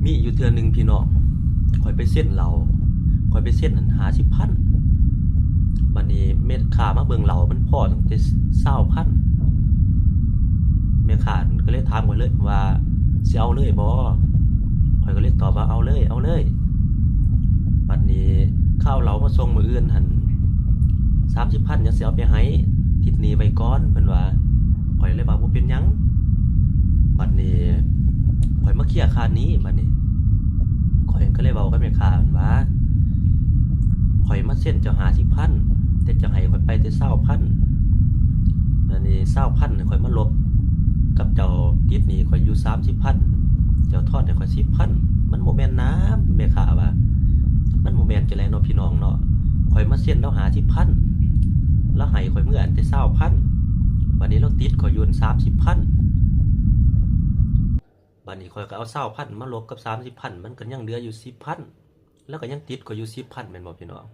ມີຢູ່ເທື່ອໜຶ່ງພີ່ນ້ອງ ຂ້ອຍໄປເຊັນເຫຼົ້າ ຂ້ອຍໄປເຊັນຫັ້ນຫ້າສິບພັນ ບັດນີ້ແມ່ຄ້າມາເບິ່ງເຫຼົ້າ ມັນພໍ້ຕັ້ງແຕ່ຊາວພັນ ແມ່ຄ້າກໍເລີຍຖາມຂ້ອຍເລີຍວ່າ ຊິເອົາເລີຍບໍ່? ຂ້ອຍກໍເລີຍຕອບວ່າ ເອົາເລີຍ ເອົາເລີຍ. ບັດນີ້ເຂົາເອົາເຫຼົ້າມາສົ່ງມື້ອື່ນຫັ້ນ ສາມສິບພັນ ຍັງຊິເອົາໄປໃຫ້ ຕິດໜີ້ໄວ້ກ່ອນ ເພິ່ນວ່າ. ຂ້ອຍເລີຍວ່າ ບໍ່ເປັນຫຍັງ. ບັດນີ້ຂ້ອຍມາເຄຍຄ່າໜີ້ ບັດນີ້ຂ້ອຍກໍເລີຍເວົ້າກັບແມ່ຄ້າຫັ້ນວ່າ ຂ້ອຍມາເຊັນເຈົ້າຫ້າສິບພັນ ແຕ່ເຈົ້າໃຫ້ຂ້ອຍໄປແຕ່ຊາວພັນ ອັນນີ້ຊາວພັນ ຂ້ອຍມາລົບກັບເຈົ້າຕິດໜີ້ຂ້ອຍຢູ່ສາມສິບພັນ ເຈົ້າທອນໃຫ້ຂ້ອຍສິບພັນ ມັນບໍ່ແມ່ນນາ ແມ່ຄ້າວ່າ. ມັນບໍ່ແມ່ນຈັ່ງໃດເນາະ ພີ່ນ້ອງເນາະ ຂ້ອຍມາເຊັນລາວຫ້າສິບພັນ ລາວໃຫ້ຂ້ອຍເມືອອັນແຕ່ຊາວພັນ ບັດນີ້ລາວຕິດຂ້ອຍຢູ່ສາມສິບພັນ ບັດນີ້ຂ້ອຍກໍເອົາຊາວພັນມາລົບກັບສາມສິບພັນ ມັນກໍຍັງເຫຼືອຢູ່ສິບພັນ ລາວກໍຍັງຕິດຂ້ອຍຢູ່ສິບພັນ ແມ່ນບໍ່ພີ່ນ້ອງ?